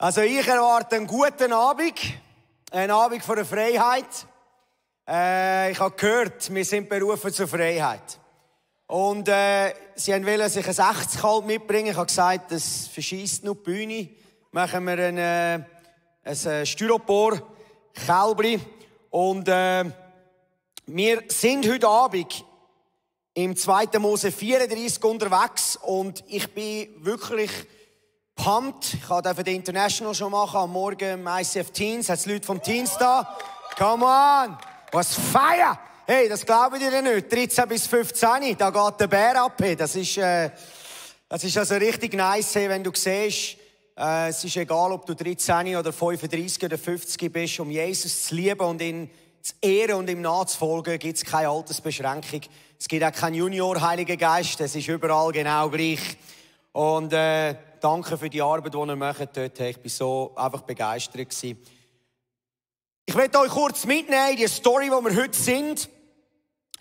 Also ich erwarte einen guten Abend von der Freiheit. Ich habe gehört, wir sind berufen zur Freiheit. Und sie wollten sich ein 60-Kalb mitbringen. Ich habe gesagt, das verschießt nur die Bühne. Machen wir ein Styropor-Kälbli. Und wir sind heute Abend im 2. Mose 34 unterwegs. Und ich bin wirklich pumped. Ich durfte den International schon machen. Am Morgen im ICF Teens. Hat es Leute vom Teens da? Come on! Was Feier! Hey, das glauben die nicht. 13 bis 15, da geht der Bär ab. Das ist also richtig nice, wenn du siehst, es ist egal, ob du 13 oder 35 oder 50 bist, um Jesus zu lieben und ihn zu ehren und ihm nachzufolgen, gibt es keine Altersbeschränkung. Es gibt auch keinen Junior-Heiligen Geist, es ist überall genau gleich. Und danke für die Arbeit, die ihr macht dort. Ich war so einfach begeistert gewesen. Ich möchte euch kurz mitnehmen in die Story, wo wir heute sind.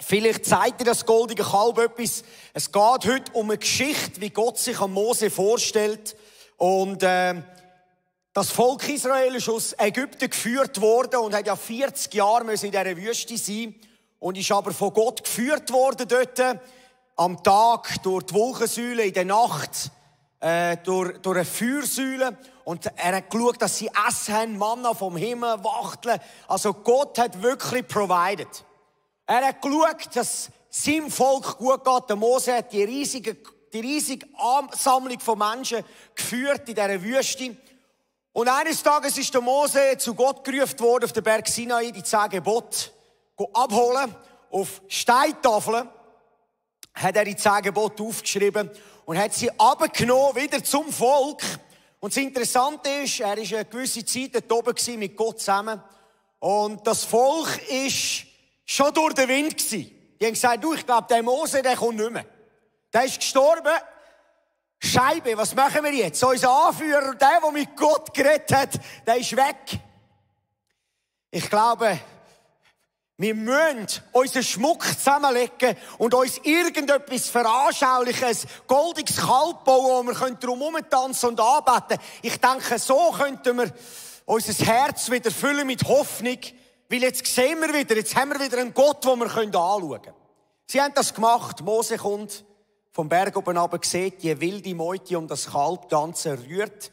Vielleicht zeigt dir das goldige Kalb etwas. Es geht heute um eine Geschichte, wie Gott sich an Mose vorstellt. Und das Volk Israel ist aus Ägypten geführt worden und hat ja 40 Jahre in dieser Wüste sein. Und ist aber von Gott geführt worden dort. Am Tag durch die Wolkensäule, in der Nacht durch eine Feuersäule. Und er hat geschaut, dass sie Essen haben, Manna vom Himmel, Wachteln. Also Gott hat wirklich provided. Er hat geschaut, dass seinem Volk gut geht. Der Mose hat die riesige Ansammlung von Menschen geführt in dieser Wüste. Und eines Tages ist der Mose zu Gott gerufen worden, auf den Berg Sinai, die 10 Gebote abholen. Auf Steintafeln hat er die 10 Gebote aufgeschrieben und hat sie abgenommen, wieder zum Volk. Und das Interessante ist, er war eine gewisse Zeit dort oben mit Gott zusammen. Und das Volk ist schon durch den Wind gewesen. Die haben gesagt, du, ich glaube, der Mose, der kommt nicht mehr. Der ist gestorben. Scheibe, was machen wir jetzt? Unser Anführer, der mit Gott geredet hat, der ist weg. Ich glaube, wir müssen unseren Schmuck zusammenlegen und uns irgendetwas veranschaulichen, ein goldiges Kalb bauen, wo wir drum herumtanzen und anbeten. Ich denke, so könnten wir unser Herz wieder füllen mit Hoffnung, weil jetzt sehen wir wieder, jetzt haben wir wieder einen Gott, den wir anschauen können. Sie haben das gemacht. Mose kommt vom Berg oben runter, sieht die wilde Meute um das Kalb tanzen, rührt.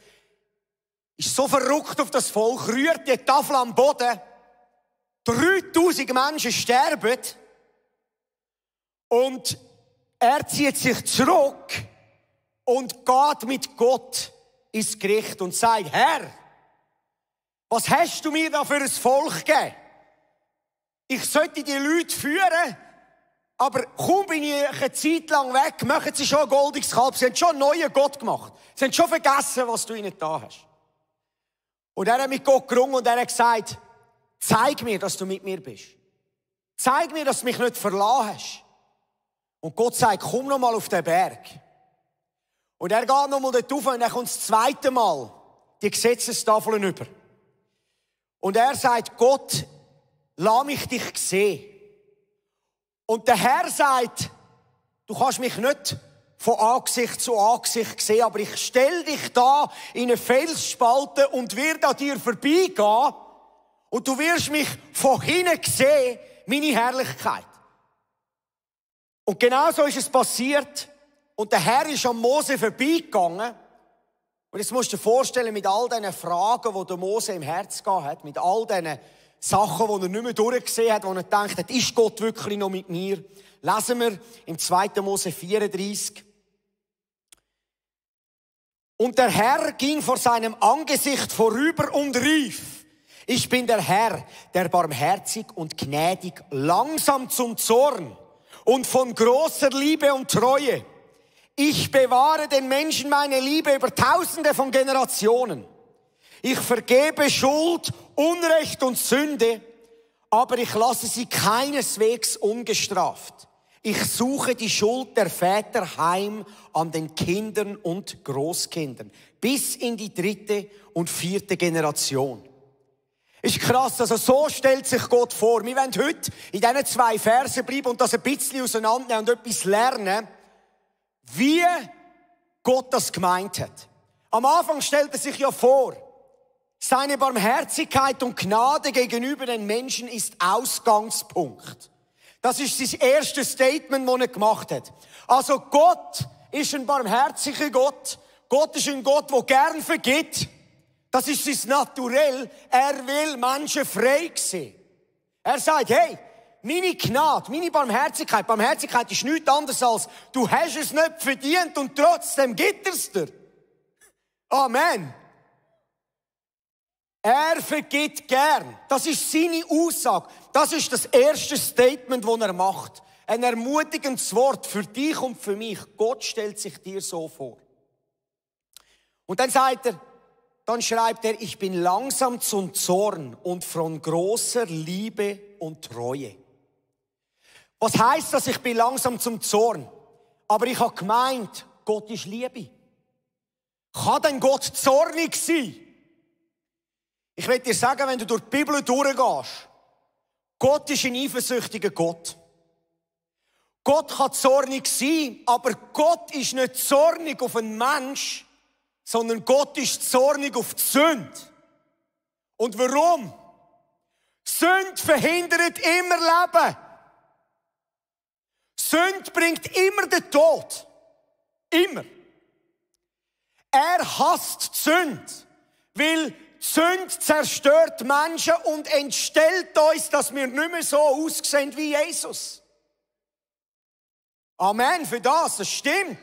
Ist so verrückt auf das Volk, rührt die Tafel am Boden. 3000 Menschen sterben. Und er zieht sich zurück und geht mit Gott ins Gericht und sagt, Herr, was hast du mir da für ein Volk gegeben? Ich sollte die Leute führen, aber kaum bin ich eine Zeit lang weg, machen sie schon ein goldiges Kalb. Sie haben schon einen neuen Gott gemacht. Sie haben schon vergessen, was du ihnen da hast. Und er hat mit Gott gerungen und er hat gesagt, zeig mir, dass du mit mir bist. Zeig mir, dass du mich nicht verlassen hast. Und Gott sagt, komm noch mal auf den Berg. Und er geht noch mal dort rauf und er kommt das 2. Mal die Gesetzestafeln über. Und er sagt, Gott, lass mich dich sehen. Und der Herr sagt, du kannst mich nicht von Angesicht zu Angesicht sehen, aber ich stelle dich da in eine Felsspalte und werde an dir vorbeigehen und du wirst mich von hinten sehen, meine Herrlichkeit. Und genau so ist es passiert. Und der Herr ist an Mose vorbeigegangen. Und jetzt musst du dir vorstellen, mit all diesen Fragen, die der Mose im Herz gehabt hat, mit all diesen Sachen, die er nicht mehr durchgesehen hat, wo er gedacht hat, ist Gott wirklich noch mit mir? Lesen wir im 2. Mose 34. Und der Herr ging vor seinem Angesicht vorüber und rief, ich bin der Herr, der barmherzig und gnädig, langsam zum Zorn und von großer Liebe und Treue. Ich bewahre den Menschen meine Liebe über Tausende von Generationen. Ich vergebe Schuld, Unrecht und Sünde, aber ich lasse sie keineswegs ungestraft. Ich suche die Schuld der Väter heim an den Kindern und Großkindern, bis in die 3. und 4. Generation. Ist krass, also so stellt sich Gott vor. Wir wollen heute in diesen 2 Versen bleiben und das ein bisschen auseinandernehmen und etwas lernen, wie Gott das gemeint hat. Am Anfang stellt er sich ja vor, Seine Barmherzigkeit und Gnade gegenüber den Menschen ist Ausgangspunkt. Das ist das erste Statement, das er gemacht hat. Also Gott ist ein barmherziger Gott. Gott ist ein Gott, der gern vergibt. Das ist sein Naturell. Er will Menschen frei sehen. Er sagt, hey, meine Gnade, meine Barmherzigkeit. Barmherzigkeit ist nichts anderes als, du hast es nicht verdient und trotzdem gibt es dir. Amen. Er vergibt gern. Das ist seine Aussage. Das ist das erste Statement, das er macht. Ein ermutigendes Wort für dich und für mich. Gott stellt sich dir so vor. Und dann sagt er, dann schreibt er, ich bin langsam zum Zorn und von großer Liebe und Treue. Was heißt das, ich bin langsam zum Zorn? Aber ich habe gemeint, Gott ist Liebe. Kann denn Gott zornig sein? Ich will dir sagen, wenn du durch die Bibel durchgehst, Gott ist ein eifersüchtiger Gott. Gott kann zornig sein, aber Gott ist nicht zornig auf einen Mensch, sondern Gott ist zornig auf die Sünde. Und warum? Sünde verhindert immer Leben. Sünde bringt immer den Tod. Immer. Er hasst die Sünde, weil die Sünde zerstört Menschen und entstellt uns, dass wir nicht mehr so aussehen wie Jesus. Amen für das stimmt.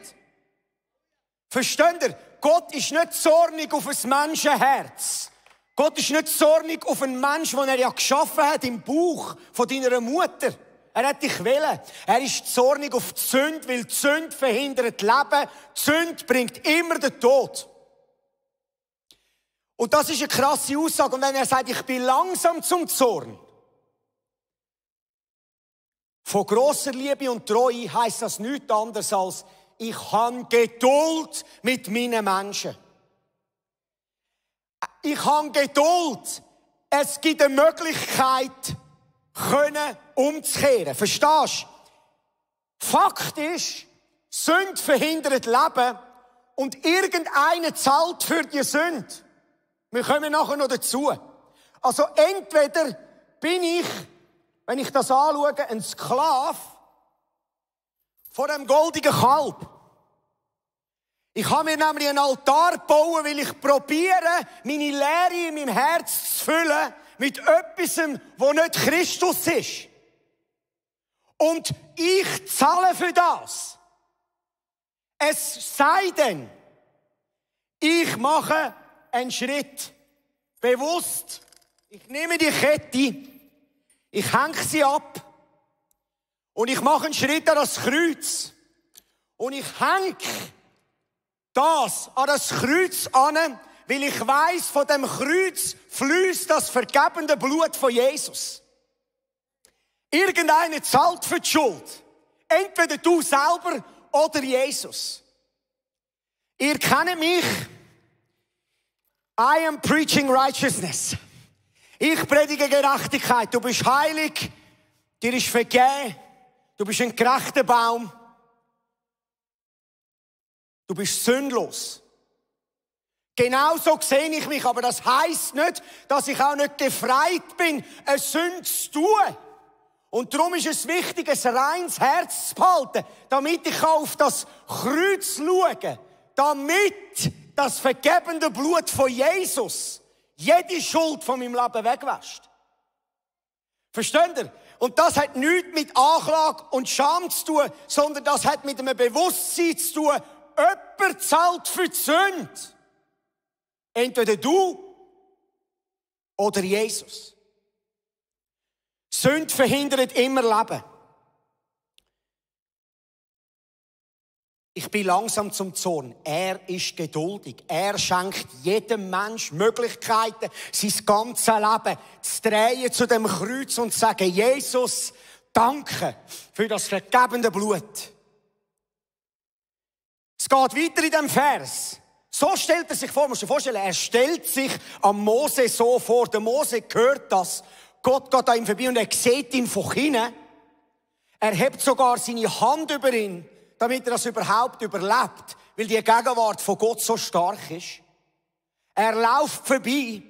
Versteht ihr? Gott ist nicht zornig auf ein Menschenherz. Gott ist nicht zornig auf einen Menschen, den er ja geschaffen hat im Bauch von deiner Mutter. Er hat dich wählen. Er ist zornig auf die Sünde, weil die Sünde verhindert Leben. Die Sünde bringt immer den Tod. Und das ist eine krasse Aussage. Und wenn er sagt, ich bin langsam zum Zorn, von grosser Liebe und Treue heisst das nichts anderes als, ich habe Geduld mit meinen Menschen. Ich habe Geduld. Es gibt eine Möglichkeit, umzukehren. Verstehst du? Fakt ist, Sünde verhindert Leben und irgendeiner zahlt für die Sünde. Wir kommen nachher noch dazu. Also entweder bin ich, wenn ich das anschaue, ein Sklave von dem goldigen Kalb. Ich habe mir nämlich einen Altar bauen, weil ich probiere, meine Leere in meinem Herz zu füllen mit etwas, wo nicht Christus ist. Und ich zahle für das. Es sei denn, ich mache einen Schritt. Bewusst. Ich nehme die Kette, ich hänge sie ab und ich mache einen Schritt an das Kreuz. Und ich hänge das an das Kreuz an, weil ich weiss, von dem Kreuz fließt das vergebende Blut von Jesus. Irgendeiner zahlt für die Schuld. Entweder du selber oder Jesus. Ihr kennt mich. I am preaching righteousness. Ich predige Gerechtigkeit. Du bist heilig, dir ist vergeben, du bist ein gerechter Baum. Du bist sündlos. Genauso sehe ich mich, aber das heisst nicht, dass ich auch nicht gefreit bin, eine Sünde zu tun. Und darum ist es wichtig, ein reines Herz zu behalten, damit ich auf das Kreuz schauen kann, damit das vergebende Blut von Jesus jede Schuld von meinem Leben wegwäscht. Versteht ihr? Und das hat nichts mit Anklage und Scham zu tun, sondern das hat mit einem Bewusstsein zu tun, jemand zahlt für die Sünde. Entweder du oder Jesus. Sünde verhindert immer Leben. Ich bin langsam zum Zorn. Er ist geduldig. Er schenkt jedem Menschen Möglichkeiten, sein ganzes Leben zu drehen zu dem Kreuz und zu sagen, Jesus, danke für das vergebende Blut. Es geht weiter in diesem Vers. So stellt er sich vor, musst du dir vorstellen, er stellt sich am Mose so vor. Der Mose hört das. Gott geht an ihm vorbei und er sieht ihn von hinten. Er hebt sogar seine Hand über ihn, damit er das überhaupt überlebt, weil die Gegenwart von Gott so stark ist. Er läuft vorbei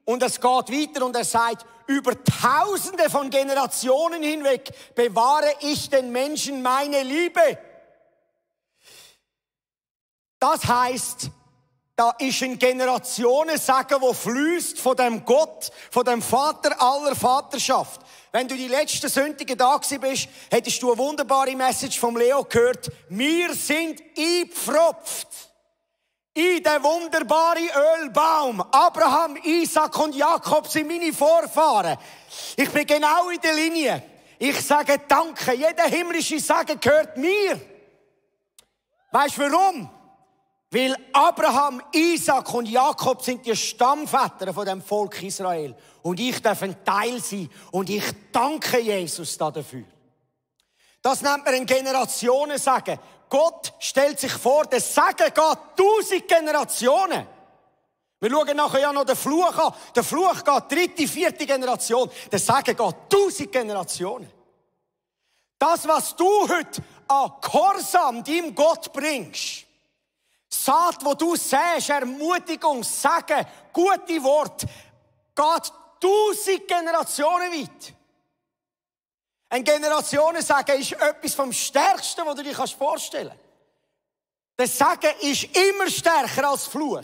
Und es geht weiter und er sagt, über Tausende von Generationen hinweg bewahre ich den Menschen meine Liebe. Das heisst, da ist ein Generationensagen, wo fließt von dem Gott, von dem Vater aller Vaterschaft. Wenn du die letzten Sündigen da gewesen bist, hättest du eine wunderbare Message vom Leo gehört. Wir sind eingepfropft in den wunderbaren Ölbaum. Abraham, Isaac und Jakob sind meine Vorfahren. Ich bin genau in der Linie. Ich sage Danke. Jeder himmlische Segen gehört mir. Weißt du warum? Weil Abraham, Isaac und Jakob sind die Stammväter von dem Volk Israel. Und ich darf ein Teil sein. Und ich danke Jesus dafür. Das nennt man ein Generationensagen. Gott stellt sich vor, der Segen geht 1000 Generationen. Wir schauen nachher ja noch den Fluch an. Der Fluch geht 3., 4. Generation. Der Segen geht 1000 Generationen. Das, was du heute an Gehorsam deinem Gott bringst, Saat, wo du säst, Ermutigung, Segen, gute Worte, geht 1000 Generationen weit. Ein Generationensegen ist etwas vom Stärksten, was du dir vorstellen kannst. Der Segen ist immer stärker als Fluch.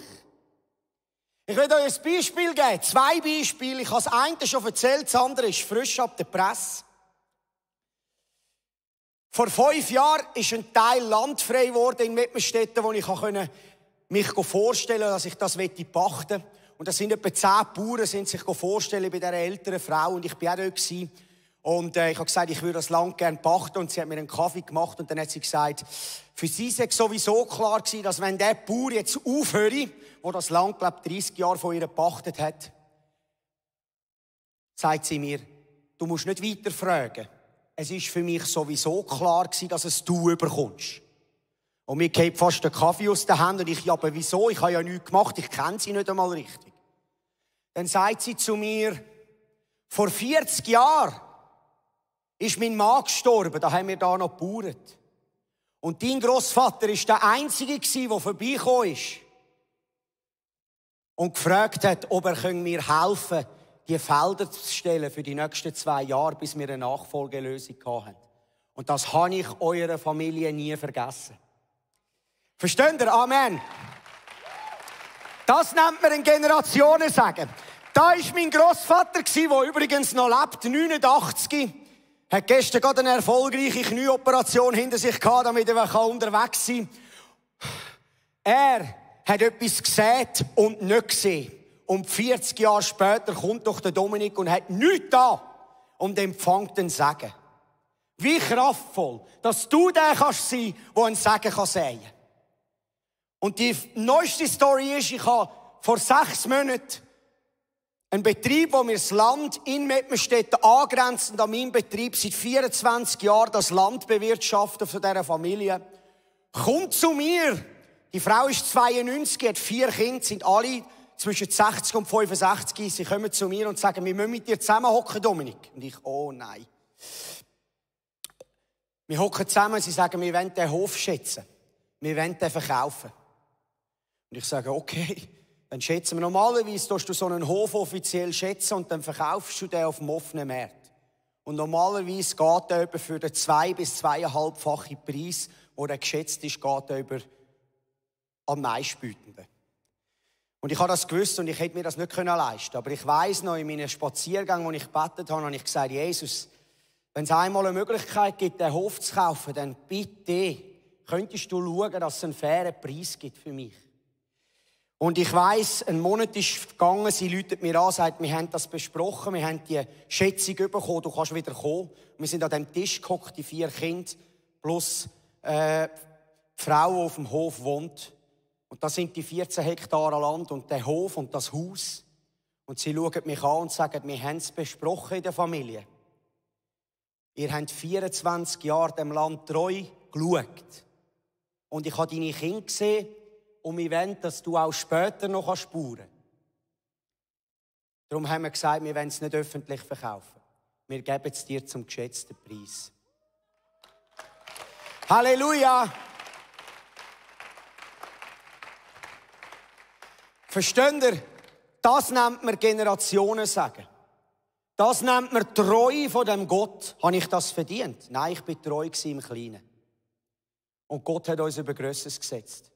Ich will euch ein Beispiel geben, 2 Beispiele. Ich habe das eine schon erzählt, das andere ist frisch ab der Presse. Vor 5 Jahren ist ein Teil landfrei geworden in Mettmerstetten, wo ich mich vorstellen konnte, dass ich das pachten möchte. Und das sind etwa 10 Bauern, die sich vorstellen bei dieser älteren Frau. Und ich war auch dort. Und ich habe gesagt, ich würde das Land gerne pachten. Und sie hat mir einen Kaffee gemacht. Und dann hat sie gesagt, für sie sei sowieso klar gewesen, dass wenn der Bauer jetzt aufhöre, der das Land, glaube ich, 30 Jahre von ihr gepachtet hat, sagt sie mir, du musst nicht weiter fragen. Es war für mich sowieso klar gewesen, dass es du überkommst. Und mir geht fast der Kaffee aus den Händen. Und ich, ja, aber wieso? Ich habe ja nichts gemacht. Ich kenne sie nicht einmal richtig. Dann sagt sie zu mir, vor 40 Jahren ist mein Mann gestorben. Da haben wir da noch gebaut. Und dein Grossvater war der Einzige, der vorbeigekommen ist. Und gefragt hat, ob er mir helfen kann, die Felder zu stellen für die nächsten 2 Jahre, bis wir eine Nachfolgelösung haben. Und das habe ich eurer Familie nie vergessen. Versteht ihr? Amen. Das nennt man ein Generationensagen. Da war mein Grossvater, der übrigens noch lebt, 89. Hat gestern gerade eine erfolgreiche Knieoperation hinter sich gehabt, damit er unterwegs sein kann. Er hat etwas gesät und nicht gesehen. Und 40 Jahre später kommt doch der Dominik und hat nichts da und empfängt den Segen. Wie kraftvoll, dass du der kannst sein, der einen Segen säen kann. Und die neueste Story ist, ich habe vor 6 Monaten einen Betrieb, wo mir das Land in Mettmerstetten angrenzend an meinem Betrieb seit 24 Jahren das Land bewirtschaftet von dieser Familie, kommt zu mir. Die Frau ist 92, hat 4 Kinder, sind alle zwischen 60 und 65. Sie kommen zu mir und sagen, wir müssen mit dir zusammenhocken, Dominik. Und ich, oh nein. Wir hocken zusammen, sie sagen, wir wollen den Hof schätzen. Wir wollen den verkaufen. Und ich sage, okay, dann schätzen wir. Normalerweise tust du so einen Hof offiziell schätzen und dann verkaufst du den auf dem offenen Markt. Und normalerweise geht der über für den 2- bis 2,5-fachen Preis, wo der geschätzt ist, geht der über am meistbietenden. Und ich habe das gewusst und ich hätte mir das nicht leisten können. Aber ich weiss noch, in meinen Spaziergängen, wo ich gebetet habe, habe ich gesagt, Jesus, wenn es einmal eine Möglichkeit gibt, den Hof zu kaufen, dann bitte könntest du schauen, dass es einen fairen Preis gibt für mich. Und ich weiss, ein Monat ist gegangen, sie läutet mir an, sagt, wir haben das besprochen, wir haben die Schätzung bekommen, du kannst wieder kommen. Wir sind an dem Tisch gehockt, die 4 Kinder, plus die Frau, die auf dem Hof wohnt. Und das sind die 14 Hektar Land und der Hof und das Haus. Und sie schauen mich an und sagen, wir haben es besprochen in der Familie. Ihr habt 24 Jahre dem Land treu geschaut. Und ich habe deine Kinder gesehen und wir wollen, dass du auch später noch spuren kannst. Darum haben wir gesagt, wir wollen es nicht öffentlich verkaufen. Wir geben es dir zum geschätzten Preis. Halleluja! Versteht ihr? Das nennt man Generationen sagen. Das nennt man Treue von dem Gott. Habe ich das verdient? Nein, ich bin treu im Kleinen. Und Gott hat uns über Grösseres gesetzt.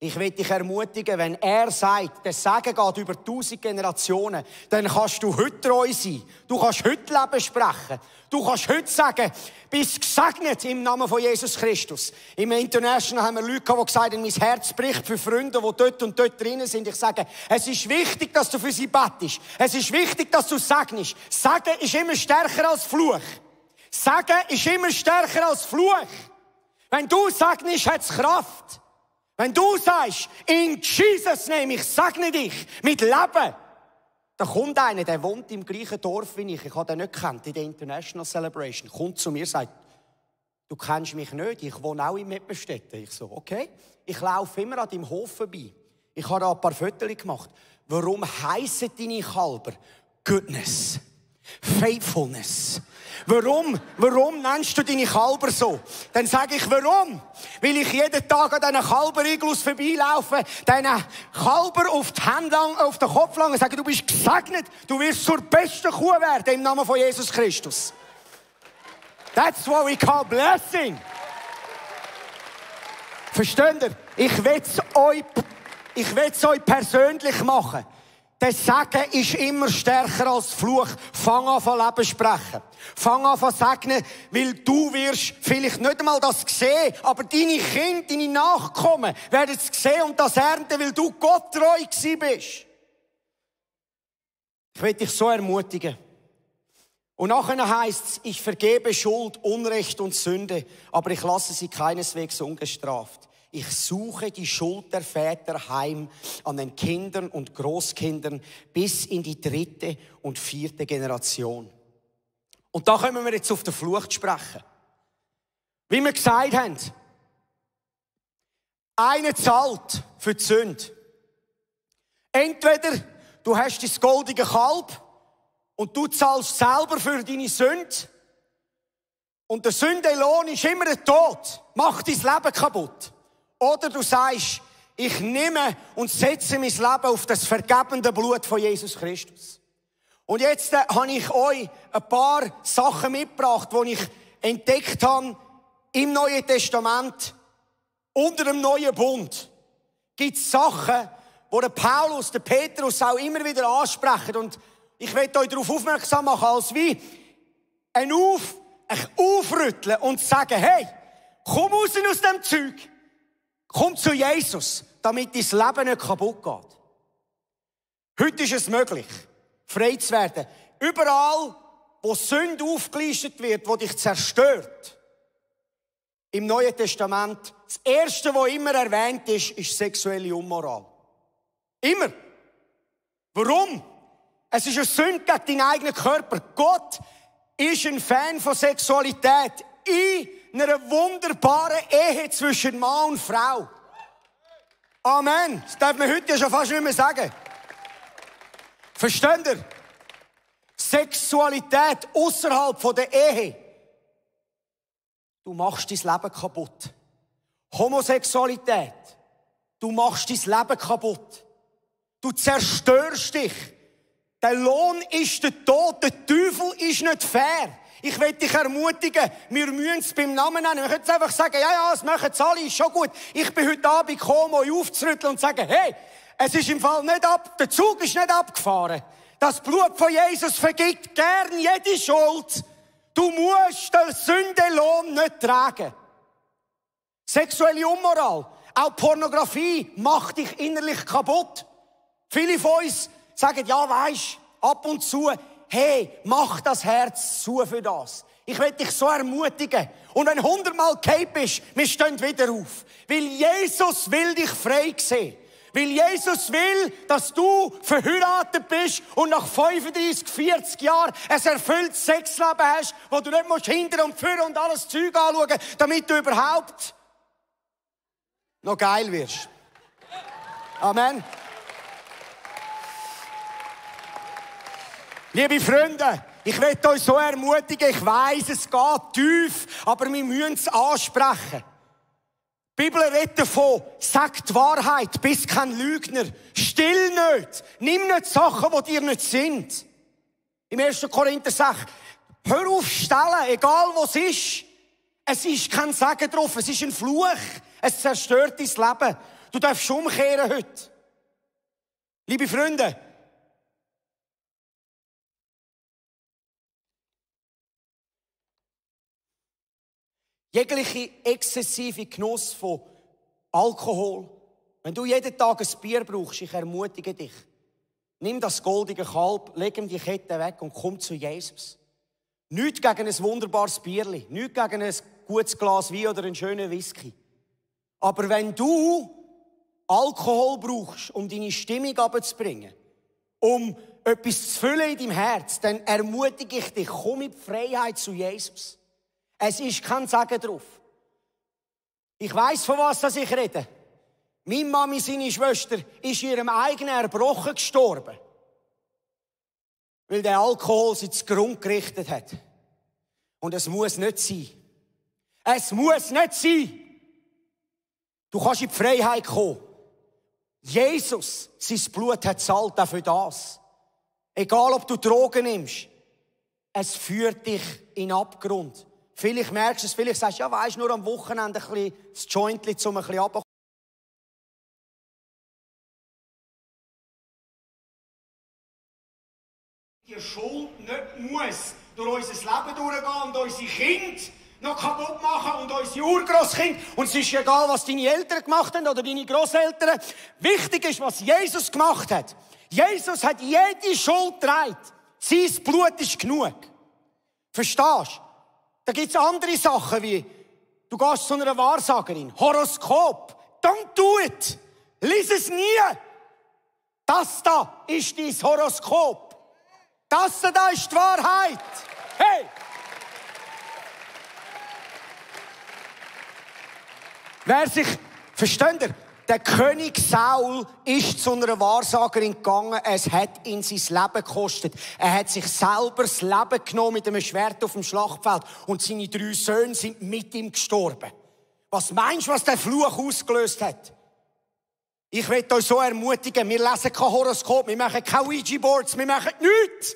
Ich will dich ermutigen, wenn er sagt, der Segen geht über 1000 Generationen, dann kannst du heute treu sein. Du kannst heute Leben sprechen. Du kannst heute sagen, bist gesegnet im Namen von Jesus Christus. Im International haben wir Leute, die gesagt haben, mein Herz bricht für Freunde, die dort und dort drinnen sind. Ich sage, es ist wichtig, dass du für sie bettest. Es ist wichtig, dass du segnest. Segen ist immer stärker als Fluch. Segen ist immer stärker als Fluch. Wenn du segnest, hat es Kraft. Wenn du sagst, in Jesus name ich segne dich mit Leben, dann kommt einer, der wohnt im gleichen Dorf wie ich habe den nicht gekannt, in der International Celebration, kommt zu mir und sagt, du kennst mich nicht, ich wohne auch in Mettmerstetten. Ich so, okay, ich laufe immer an deinem Hof vorbei. Ich habe da ein paar Fotos gemacht. Warum heissen deine Kälber Goodness, Faithfulness? Warum nennst du deine Kälber so? Dann sage ich, warum? Weil ich jeden Tag an diesen Kälber-Iglus vorbeilaufe, diesen Kälber auf die Hände lang, auf den Kopf lang und sage, du bist gesegnet, du wirst zur besten Kuh werden im Namen von Jesus Christus. That's what we call blessing. Versteht ihr? Ich will es euch persönlich machen. Der Segen ist immer stärker als Fluch. Fang an von Leben sprechen. Fang an von segnen, weil du wirst vielleicht nicht einmal das sehen, aber deine Kinder, deine Nachkommen werden es sehen und das ernten, weil du Gott treu gewesen bist. Ich will dich so ermutigen. Und nachher heisst es, ich vergebe Schuld, Unrecht und Sünde, aber ich lasse sie keineswegs ungestraft. Ich suche die Schuld der Väter heim an den Kindern und Großkindern bis in die 3. und 4. Generation. Und da kommen wir jetzt auf den Fluch zu sprechen. Wie wir gesagt haben, einer zahlt für die Sünde. Entweder du hast das goldige Kalb und du zahlst selber für deine Sünde und der Sündenlohn ist immer der Tod, macht dein Leben kaputt. Oder du sagst, ich nehme und setze mein Leben auf das vergebende Blut von Jesus Christus. Und jetzt habe ich euch ein paar Sachen mitgebracht, die ich entdeckt habe im Neuen Testament, unter dem Neuen Bund. Gibt es Sachen, die der Paulus, der Petrus auch immer wieder ansprechen. Und ich will euch darauf aufmerksam machen, als wie ein Aufrütteln und sagen, hey, komm raus aus dem Zeug. Komm zu Jesus, damit dein Leben nicht kaputt geht. Heute ist es möglich, frei zu werden. Überall, wo Sünde aufgelistet wird, wo dich zerstört. Im Neuen Testament, das Erste, was immer erwähnt ist sexuelle Unmoral. Immer. Warum? Es ist eine Sünde gegen deinen eigenen Körper. Gott ist ein Fan von Sexualität. In einer wunderbaren Ehe zwischen Mann und Frau. Amen. Das darf man heute ja schon fast nicht mehr sagen. Versteht ihr? Sexualität außerhalb der Ehe. Du machst dein Leben kaputt. Homosexualität. Du machst dein Leben kaputt. Du zerstörst dich. Der Lohn ist der Tod. Der Teufel ist nicht fair. Ich will dich ermutigen, wir müssen es beim Namen nennen. Wir können jetzt einfach sagen, ja, das machen es alle, ist schon gut. Ich bin heute Abend gekommen, euch aufzurütteln und sagen, hey, es ist im Fall nicht der Zug ist nicht abgefahren. Das Blut von Jesus vergibt gern jede Schuld. Du musst den Sündenlohn nicht tragen. Sexuelle Unmoral, auch Pornografie macht dich innerlich kaputt. Viele von uns sagen, ja, weisst, ab und zu, hey, mach das Herz zu für das. Ich will dich so ermutigen. Und wenn 100-mal gehabt bist, wir stehen wieder auf. Weil Jesus will dich frei sehen. Weil Jesus will, dass du verheiratet bist und nach 35, 40 Jahren ein erfülltes Sexleben hast, wo du nicht musst hinter und vor und alles Zeug anschauen, damit du überhaupt noch geil wirst. Amen. Liebe Freunde, ich will euch so ermutigen, ich weiss, es geht tief, aber wir müssen es ansprechen. Die Bibel redet davon, sag die Wahrheit, bist kein Lügner. Still nicht. Nimm nicht Sachen, die dir nicht sind. Im 1. Korinther sagt, hör auf stellen, egal was es ist. Es ist kein Segen drauf, es ist ein Fluch. Es zerstört dein Leben. Du darfst umkehren heute. Liebe Freunde, jegliche exzessive Genuss von Alkohol, wenn du jeden Tag ein Bier brauchst, ich ermutige dich, nimm das goldige Kalb, leg ihm die Kette weg und komm zu Jesus. Nicht gegen ein wunderbares Bierli, nicht gegen ein gutes Glas Wein oder einen schönen Whisky. Aber wenn du Alkohol brauchst, um deine Stimmung runterzubringen, um etwas zu füllen in deinem Herz, dann ermutige ich dich, komm in die Freiheit zu Jesus. Es ist kein Segen drauf. Ich weiss, von was ich rede. Meine Mami, seine Schwester, ist in ihrem eigenen Erbrochen gestorben. Weil der Alkohol sie zugrunde gerichtet hat. Und es muss nicht sein. Es muss nicht sein. Du kannst in die Freiheit kommen. Jesus, sein Blut hat zahlt auch für das. Egal, ob du Drogen nimmst. Es führt dich in den Abgrund. Vielleicht merkst du es, vielleicht sagst du, ja, weisst, nur am Wochenende ein bisschen das Jointli, um ein bisschen runterzukommen. Die Schuld nicht muss durch unser Leben durchgehen und unsere Kinder noch kaputt machen und unsere Urgroßkinder. Und es ist egal, was deine Eltern gemacht haben oder deine Grosseltern. Wichtig ist, was Jesus gemacht hat. Jesus hat jede Schuld getragen. Sein Blut ist genug. Verstehst du? Da gibt es andere Sachen wie, du gehst zu einer Wahrsagerin, Horoskop. Don't do it. Lies es nie. Das da ist dein Horoskop. Das da ist die Wahrheit. Hey! Versteht ihr? Der König Saul ist zu einer Wahrsagerin gegangen. Es hat ihn sein Leben gekostet. Er hat sich selber das Leben genommen mit einem Schwert auf dem Schlachtfeld. Und seine 3 Söhne sind mit ihm gestorben. Was meinst du, was der Fluch ausgelöst hat? Ich möchte euch so ermutigen, wir lesen kein Horoskop, wir machen keine Ouija-Boards, wir machen nichts.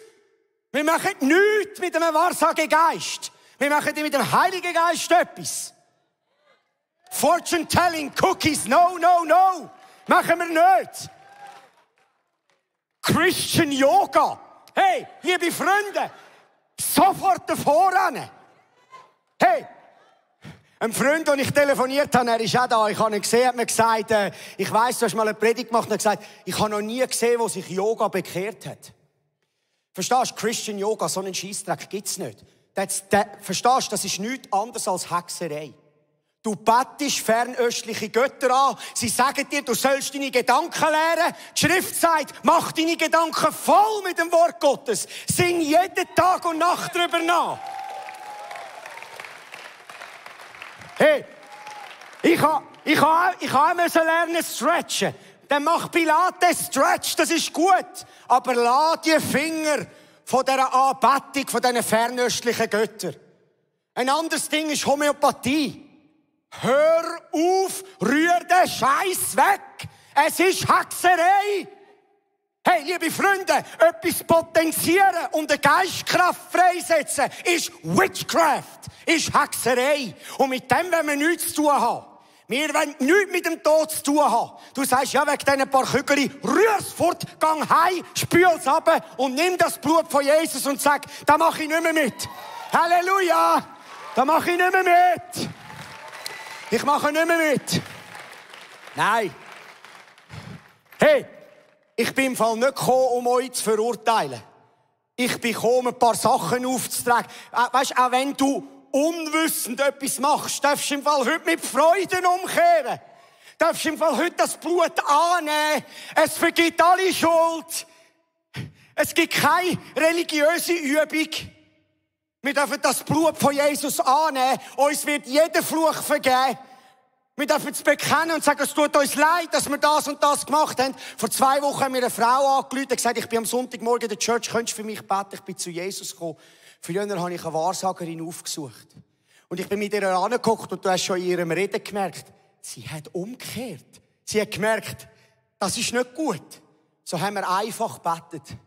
Wir machen nichts mit einem Wahrsagegeist. Wir machen mit dem Heiligen Geist etwas. Fortune telling, Cookies, no, no, no. Machen wir nicht. Christian Yoga. Hey, liebe Freunde, sofort davor rennen. Hey, ein Freund, den ich telefoniert habe, er ist auch da, ich habe ihn gesehen, hat mir gesagt, ich weiss, du hast mal eine Predigt gemacht und hat gesagt, ich habe noch nie gesehen, wo sich Yoga bekehrt hat. Verstehst du, Christian Yoga, so einen Scheissdreck gibt's nicht. Verstehst du, das ist nichts anderes als Hexerei. Du bettest fernöstliche Götter an. Sie sagen dir, du sollst deine Gedanken lehren. Die Schrift sagt, mach deine Gedanken voll mit dem Wort Gottes. Sing jeden Tag und Nacht darüber nach. Hey, ich musste lernen stretchen. Dann mach Pilates, stretch, das ist gut. Aber lass die Finger von dieser Anbetung, von diesen fernöstlichen Göttern. Ein anderes Ding ist Homöopathie. Hör auf, rühr den Scheiß weg. Es ist Hexerei. Hey, liebe Freunde, etwas potenzieren und eine Geistkraft freisetzen ist Witchcraft, ist Hexerei. Und mit dem wollen wir nichts zu tun haben. Wir wollen nichts mit dem Tod zu tun haben. Du sagst, ja, wegen diesen paar Kügeli, rühr's fort, geh heim, spül's runter und nimm das Blut von Jesus und sag, da mache ich nicht mehr mit. Halleluja! Da mache ich nicht mehr mit. Ich mache nicht mehr mit. Nein. Hey, ich bin im Fall nicht gekommen, um euch zu verurteilen. Ich bin gekommen, ein paar Sachen aufzutragen. Weißt du, auch wenn du unwissend etwas machst, darfst du im Fall heute mit Freuden umkehren. Darfst du im Fall heute das Blut annehmen. Es vergibt alle Schuld. Es gibt keine religiöse Übung. Wir dürfen das Blut von Jesus annehmen. Uns wird jeder Fluch vergeben. Wir dürfen es bekennen und sagen, es tut uns leid, dass wir das und das gemacht haben. Vor 2 Wochen haben wir eine Frau angerufen und gesagt, ich bin am Sonntagmorgen in der Church, könntest du für mich beten? Ich bin zu Jesus gekommen. Früher habe ich eine Wahrsagerin aufgesucht. Und ich bin mit ihr angeguckt und du hast schon in ihrem Reden gemerkt, sie hat umgekehrt. Sie hat gemerkt, das ist nicht gut. So haben wir einfach gebetet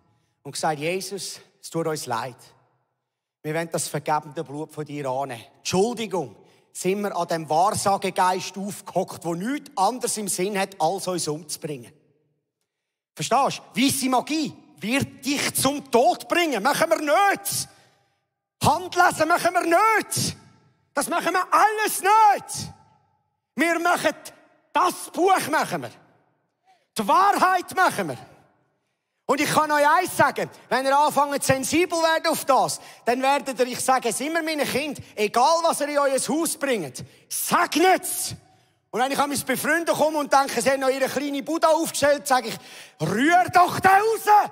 und gesagt, Jesus, es tut uns leid. Wir wollen das vergebende Blut von dir annehmen. Entschuldigung, sind wir an dem Wahrsagegeist aufgehockt, der nichts anderes im Sinn hat, als uns umzubringen. Verstehst du? Weisse Magie wird dich zum Tod bringen. Machen wir nicht. Handlesen machen wir nicht. Das machen wir alles nicht. Wir machen das Buch machen wir. Die Wahrheit machen wir. Und ich kann euch eins sagen, wenn ihr anfangt sensibel werdet auf das, dann werdet ihr, ich sage es immer meinen Kindern, egal was ihr in euer Haus bringt, segnet's. Und wenn ich an meine Befreunde komme und denke, sie haben noch ihre kleine Buddha aufgestellt, sage ich, rühr doch da raus!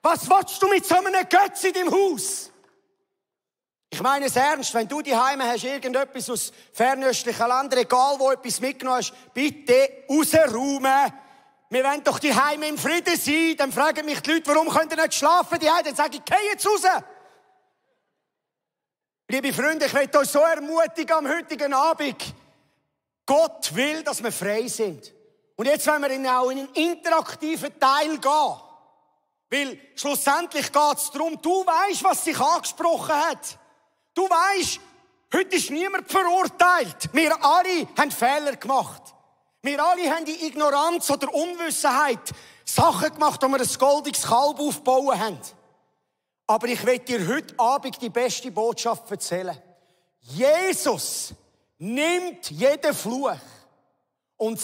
Was willst du mit so einem Götz in deinem Haus? Ich meine es ernst, wenn du die Heime hast, irgendetwas aus fernöstlichen Ländern, egal wo etwas mitgenommen hast, bitte rausräumen. Wir wollen doch die Heime im Frieden sein. Dann fragen mich die Leute, warum könnt ihr nicht schlafen? Dann sage ich, geh jetzt raus. Liebe Freunde, ich möchte euch so ermutigen am heutigen Abend. Gott will, dass wir frei sind. Und jetzt wollen wir auch in einen interaktiven Teil gehen. Weil schlussendlich geht es darum, du weisst, was dich angesprochen hat. Du weisst, heute ist niemand verurteilt. Wir alle haben Fehler gemacht. Wir alle haben in Ignoranz oder Unwissenheit Sachen gemacht, wo wir ein goldiges Kalb aufgebaut haben. Aber ich will dir heute Abend die beste Botschaft erzählen. Jesus nimmt jeden Fluch und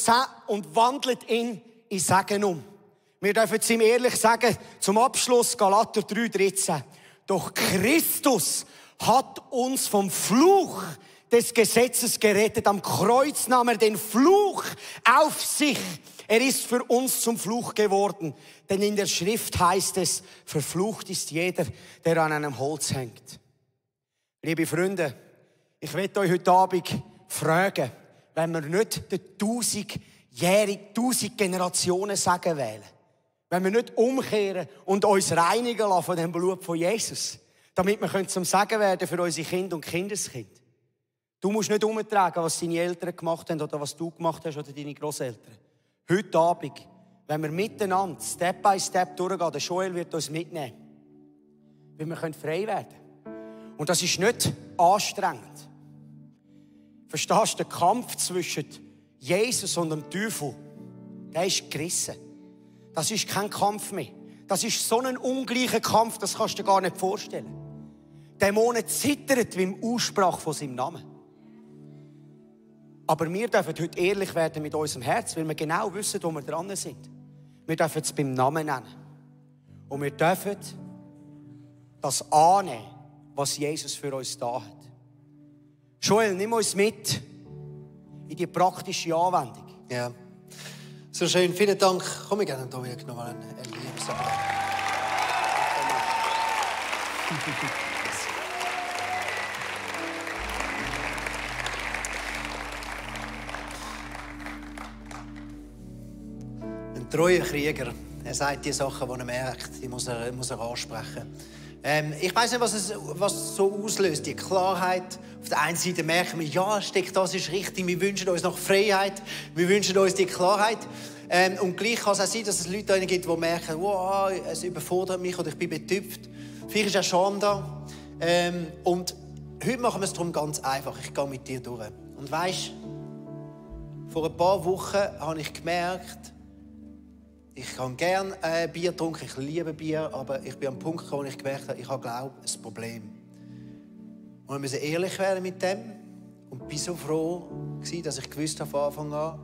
wandelt ihn in Segen um. Wir dürfen es ihm ehrlich sagen, zum Abschluss Galater 3,13. Doch Christus hat uns vom Fluch des Gesetzes gerettet. Am Kreuz nahm er den Fluch auf sich. Er ist für uns zum Fluch geworden. Denn in der Schrift heißt es, verflucht ist jeder, der an einem Holz hängt. Liebe Freunde, ich möchte euch heute Abend fragen, wenn wir nicht den 1000 Generationen sagen wählen, wenn wir nicht umkehren und uns reinigen lassen von dem Blut von Jesus, damit wir zum Segen werden für unsere Kinder und Kindeskinder. Du musst nicht umtragen, was deine Eltern gemacht haben oder was du gemacht hast oder deine Grosseltern. Heute Abend, wenn wir miteinander Step by Step durchgehen, der Joel wird uns mitnehmen, weil wir frei werden können. Und das ist nicht anstrengend. Verstehst du, der Kampf zwischen Jesus und dem Teufel, der ist gerissen. Das ist kein Kampf mehr. Das ist so ein ungleicher Kampf, das kannst du dir gar nicht vorstellen. Dämonen zittern wie im Aussprach von seinem Namen. Aber wir dürfen heute ehrlich werden mit unserem Herz, weil wir genau wissen, wo wir dran sind. Wir dürfen es beim Namen nennen. Und wir dürfen das annehmen, was Jesus für uns da hat. Joel, nimm uns mit in die praktische Anwendung. Ja, so schön. Vielen Dank. Komm, ich gerne da wieder noch mal ein Liebesapplaus. Ein treuer Krieger, er sagt die Sachen, die er merkt, die muss er ansprechen. Ich weiss nicht, was so auslöst, die Klarheit. Auf der einen Seite merken wir, ja, steckt, das ist richtig, wir wünschen uns nach Freiheit, wir wünschen uns die Klarheit. Und gleich kann es auch sein, dass es Leute da gibt, die merken, wow, es überfordert mich oder ich bin betüpft. Vielleicht ist auch Scham da. Und heute machen wir es darum ganz einfach, ich gehe mit dir durch. Und weisst, vor ein paar Wochen habe ich gemerkt, ich habe gerne Bier getrunken, ich liebe Bier, aber ich bin am Punkt gekommen, wo ich gemerkt habe, ich habe, glaube ich, ein Problem. Und wir müssen ehrlich werden mit dem. Und bin so froh, dass ich gewusst habe von Anfang an,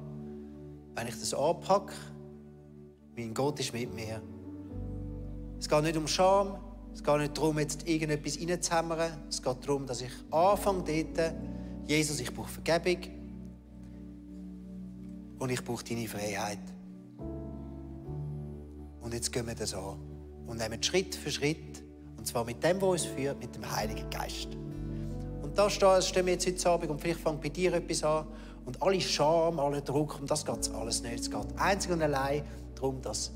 wenn ich das anpacke, mein Gott ist mit mir. Es geht nicht um Scham, es geht nicht darum, jetzt irgendetwas reinzuhämmern. Es geht darum, dass ich anfange dort, Jesus, ich brauche Vergebung und ich brauche deine Freiheit. Und jetzt gehen wir das an und nehmen Schritt für Schritt, und zwar mit dem, was uns führt, mit dem Heiligen Geist. Und da stehen wir jetzt heute Abend und vielleicht fängt bei dir etwas an und alle Scham, alle Druck, um das geht es alles nicht. Es geht einzig und allein darum, dass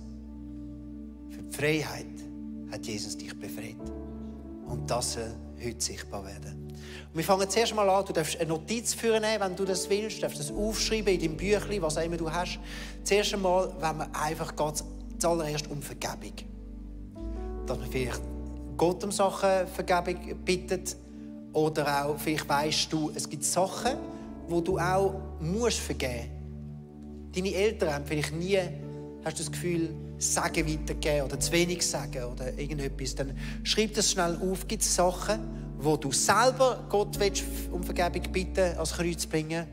für die Freiheit hat Jesus dich befreit. Und das soll heute sichtbar werden. Und wir fangen zuerst mal an, du darfst eine Notiz führen, wenn du das willst, du darfst das aufschreiben in deinem Büchlein, was auch immer du hast. Zuerst einmal, wenn man einfach zuallererst um Vergebung. Dass man vielleicht Gott um Sachen Vergebung bittet oder auch, vielleicht weisst du, es gibt Sachen, wo du auch musst vergeben. Deine Eltern haben vielleicht nie, hast du das Gefühl, Sagen weitergeben oder zu wenig sagen oder irgendetwas. Dann schreib das schnell auf. Gibt es Sachen, wo du selber Gott um Vergebung bitten, als Kreuz bringen?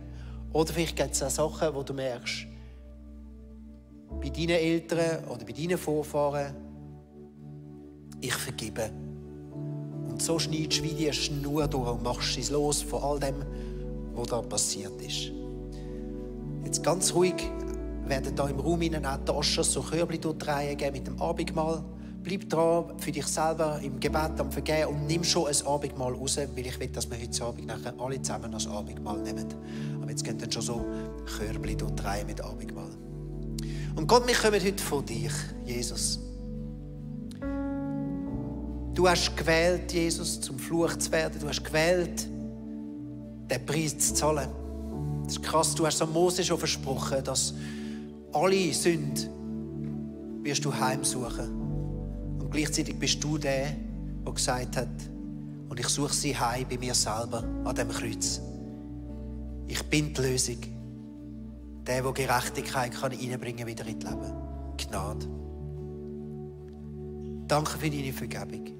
Oder vielleicht gibt es auch Sachen, wo du merkst, bei deinen Eltern oder bei deinen Vorfahren, ich vergebe. Und so schneidest du wie die Schnur durch und machst es los von all dem, was da passiert ist. Jetzt ganz ruhig werden da im Raum innen auch Taschen so Körbchen durchdrehen geben mit dem Abendmahl. Bleib dran für dich selber im Gebet am Vergeben und nimm schon ein Abendmahl raus, weil ich will, dass wir heute Abend nachher alle zusammen das Abendmahl nehmen. Aber jetzt gehen dann schon so Körbchen durchdrehen mit Abendmahl. Und Gott, wir kommen heute vor dich, Jesus. Du hast gewählt, Jesus, zum Fluch zu werden. Du hast gewählt, den Preis zu zahlen. Das ist krass, du hast so Mose schon versprochen, dass alle Sünden wirst du heimsuchen. Und gleichzeitig bist du der, der gesagt hat, und ich suche sie heim bei mir selber an dem Kreuz. Ich bin die Lösung. Der Gerechtigkeit kann reinbringen wieder in das Leben. Gnade. Danke für deine Vergebung.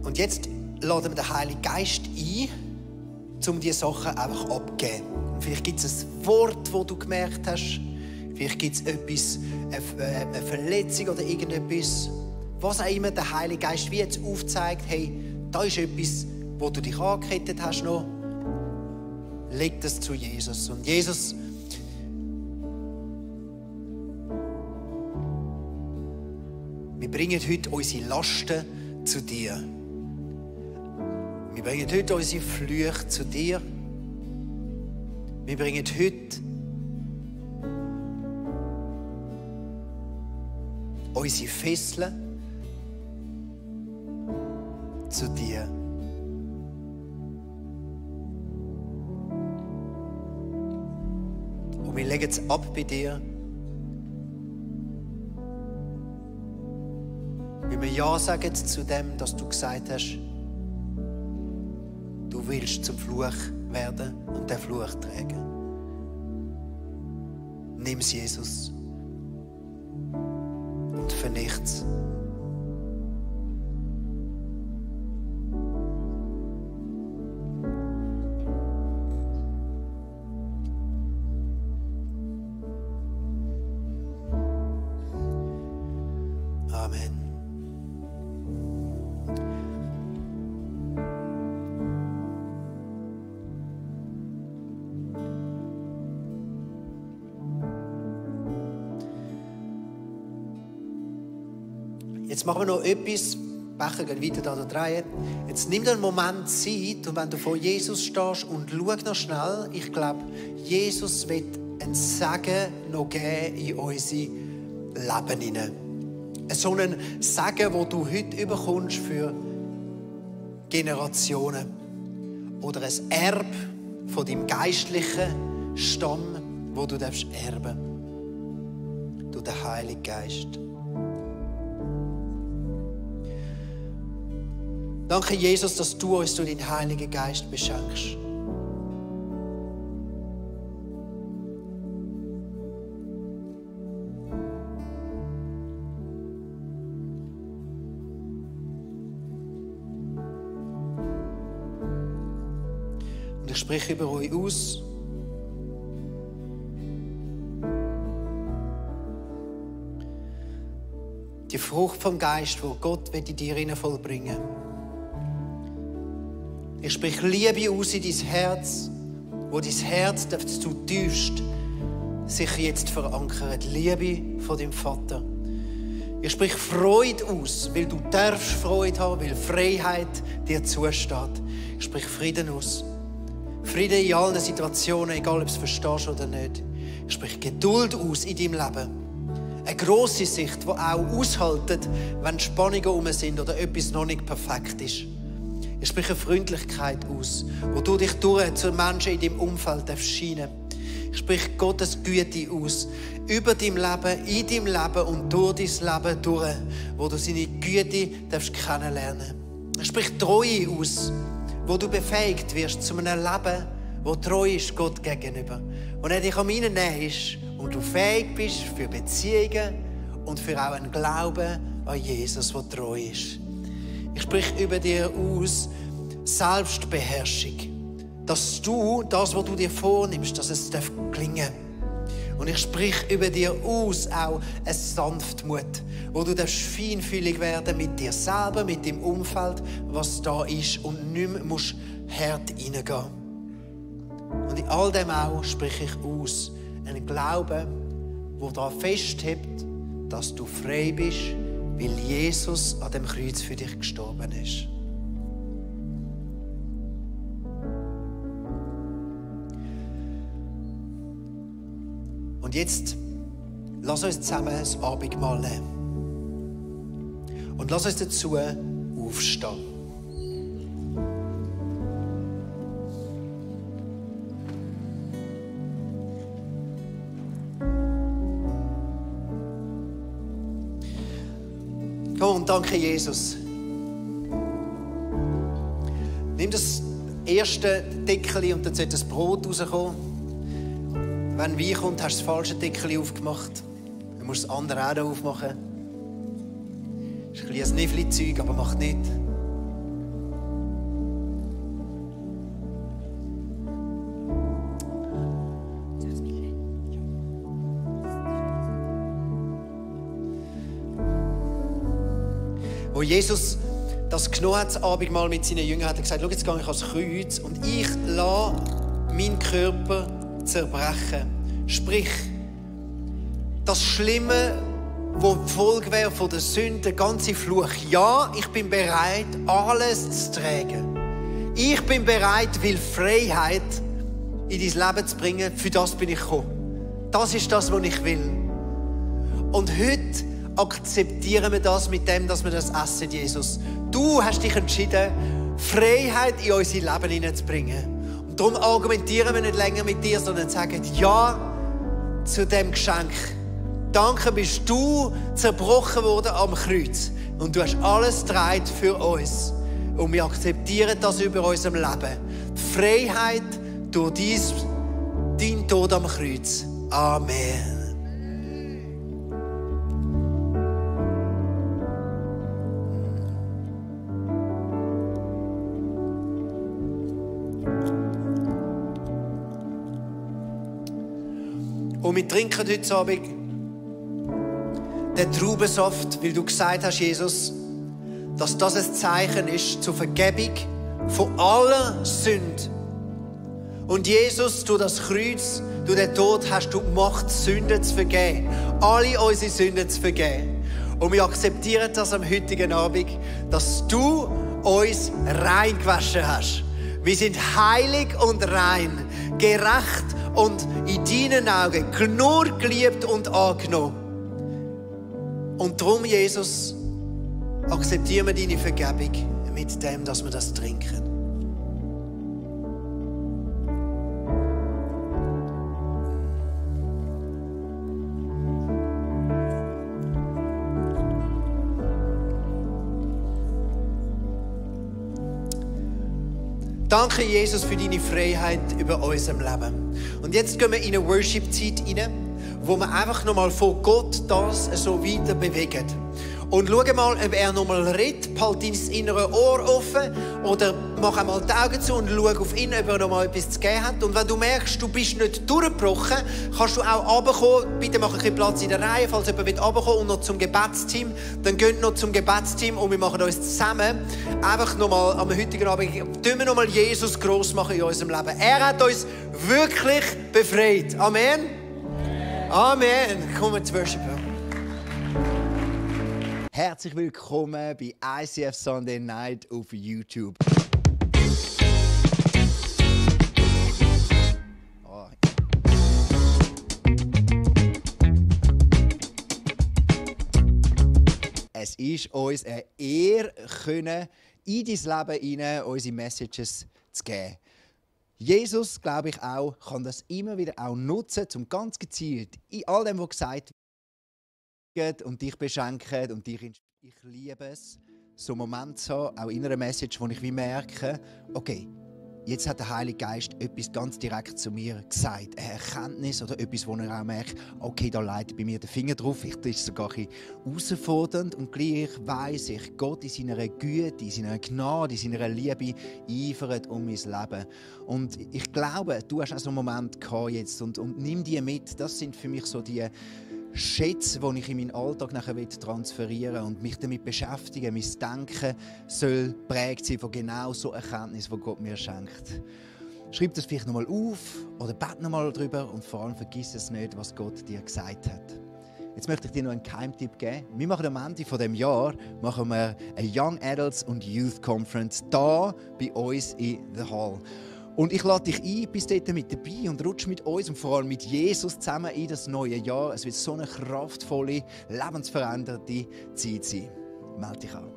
Und jetzt laden wir den Heiligen Geist ein, um diese Sachen einfach abzugeben. Und vielleicht gibt es ein Wort, das du gemerkt hast. Vielleicht gibt es etwas, eine Verletzung oder irgendetwas. Was auch immer der Heilige Geist wie jetzt aufzeigt, hey, da ist etwas, wo du dich angekettet hast noch. Leg das zu Jesus. Und Jesus, wir bringen heute unsere Lasten zu dir. Wir bringen heute unsere Flüche zu dir. Wir bringen heute unsere Fesseln zu dir. Und wir legen es ab bei dir. Wenn wir Ja sagen zu dem, dass du gesagt hast, du willst zum Fluch werden und den Fluch tragen. Nimm es, Jesus, und vernicht es. Amen. Jetzt machen wir noch etwas, Becher gehen weiter da drehen. Jetzt nimm dir einen Moment Zeit und wenn du vor Jesus stehst und schau noch schnell, ich glaube, Jesus will ein Segen noch geben in unser Leben hinein. So einen Segen, den du heute bekommst für Generationen. Oder ein Erbe von deinem geistlichen Stamm, wo du erben darfst. Durch den Heiligen Geist. Danke, Jesus, dass du uns durch deinen Heiligen Geist beschenkst. Und ich spreche über euch aus. Die Frucht vom Geist, die Gott in dir vollbringen will. Ich spreche Liebe aus in dein Herz, wo dein Herz zutiefst sich jetzt verankert. Liebe von deinem Vater. Ich spreche Freude aus, weil du darfst Freude haben, weil Freiheit dir zusteht. Ich spreche Frieden aus. Frieden in allen Situationen, egal ob du es verstehst oder nicht. Ich spreche Geduld aus in deinem Leben. Eine grosse Sicht, die auch aushaltet, wenn Spannungen herum sind oder etwas noch nicht perfekt ist. Ich spreche Freundlichkeit aus, wo du dich durch zu Menschen in deinem Umfeld scheinen darfst. Ich spreche Gottes Güte aus, über dein Leben, in deinem Leben und durch dein Leben durch, wo du seine Güte kennenlernen darfst. Ich spreche Treue aus, wo du befähigt wirst zu einem Leben, wo treu ist Gott gegenüber. Und er dich an meinen Nähe ist und du fähig bist für Beziehungen und für auch einen Glauben an Jesus, der treu ist. Ich spreche über dir aus Selbstbeherrschung. Dass du das, was du dir vornimmst, dass es gelingen darf. Und ich spreche über dir aus auch eine Sanftmut, wo du feinfühlig werden mit dir selber, mit dem Umfeld, was da ist und nicht mehr musst hart reingehen. Und in all dem auch spreche ich aus einen Glauben, der daran festhält, dass du frei bist, weil Jesus an dem Kreuz für dich gestorben ist. Und jetzt lass uns zusammen das Abendmahl nehmen. Und lass uns dazu aufstehen. Komm und danke Jesus. Nimm das erste Deckel und dann sollte das Brot rauskommen. Wenn Wein kommt, hast du das falsche Deckel aufgemacht. Dann musst du das andere auch aufmachen. Das ist ein bisschen ein Niffli-Zeug, aber macht nichts. Wo Jesus das genommen hat, das Abendmahl mit seinen Jüngern, hat er gesagt, schau, jetzt gehe ich ans Kreuz und ich lasse meinen Körper zerbrechen. Sprich, das Schlimme, das die Folge wäre von der Sünde, der ganze Fluch. Ja, ich bin bereit, alles zu tragen. Ich bin bereit, weil Freiheit in dein Leben zu bringen, für das bin ich gekommen. Das ist das, was ich will. Und heute akzeptieren wir das mit dem, dass wir das essen, Jesus. Du hast dich entschieden, Freiheit in unser Leben hineinzubringen. Und darum argumentieren wir nicht länger mit dir, sondern sagen Ja zu dem Geschenk. Danke, bist du zerbrochen worden am Kreuz. Und du hast alles getragen für uns. Und wir akzeptieren das über unserem Leben. Die Freiheit durch deinen Tod am Kreuz. Amen. Und wir trinken heute Abend den Traubensaft, weil du gesagt hast, Jesus, dass das ein Zeichen ist zur Vergebung von aller Sünde. Und Jesus, durch das Kreuz, durch den Tod, hast du die Macht, Sünden zu vergeben. Alle unsere Sünden zu vergeben. Und wir akzeptieren das am heutigen Abend, dass du uns rein gewaschen hast. Wir sind heilig und rein, gerecht und in deinen Augen nur geliebt und angenommen. Und darum, Jesus, akzeptieren wir deine Vergebung mit dem, dass wir das trinken. Danke, Jesus, für deine Freiheit über unserem Leben. Und jetzt gehen wir in eine Worship-Zeit rein, wo wir einfach nochmal von Gott das so weiter bewegen. Und schau mal, ob er nochmal redet, halt dein innere Ohr offen oder mach einmal die Augen zu und schau auf ihn, ob er nochmal etwas zu geben hat. Und wenn du merkst, du bist nicht durchgebrochen, kannst du auch runterkommen. Bitte mach ein bisschen Platz in der Reihe, falls jemand runterkommen will und noch zum Gebetsteam. Dann geht noch zum Gebetsteam und wir machen uns zusammen einfach nochmal am heutigen Abend, tun wir nochmal Jesus gross machen in unserem Leben. Er hat uns wirklich befreit. Amen. Amen. Kommen wir zu worshipen. Herzlich willkommen bei ICF Sunday Night auf YouTube. Es ist uns eine Ehre, in dein Leben hinein unsere Messages zu geben. Jesus, glaube ich auch, kann das immer wieder auch nutzen, um ganz gezielt in all dem, was gesagt wird, und dich beschenken und dich inspirieren. Ich liebe es, so einen Moment zu haben, auch in einer Message, wo ich wie merke, okay, jetzt hat der Heilige Geist etwas ganz direkt zu mir gesagt. Eine Erkenntnis oder etwas, wo ich auch merke, okay, da leitet bei mir der Finger drauf. Vielleicht ist es sogar ein bisschen herausfordernd und gleich weiss ich, Gott in seiner Güte, in seiner Gnade, in seiner Liebe eifert um mein Leben. Und ich glaube, du hast auch so einen Moment gehabt jetzt und nimm die mit. Das sind für mich so die Schätze, die ich in meinen Alltag nachher transferieren will und mich damit beschäftigen. Mein Denken soll geprägt sein von genau so Erkenntnis, die Gott mir schenkt. Schreib das vielleicht nochmal auf oder bete nochmal darüber und vor allem vergiss es nicht, was Gott dir gesagt hat. Jetzt möchte ich dir noch einen Geheimtipp geben. Wir machen am Ende von dem Jahr eine Young Adults und Youth Conference hier bei uns in The Hall. Und ich lade dich ein, bist dort mit dabei und rutsch mit uns und vor allem mit Jesus zusammen in das neue Jahr. Es wird so eine kraftvolle, lebensveränderte Zeit sein. Melde dich an.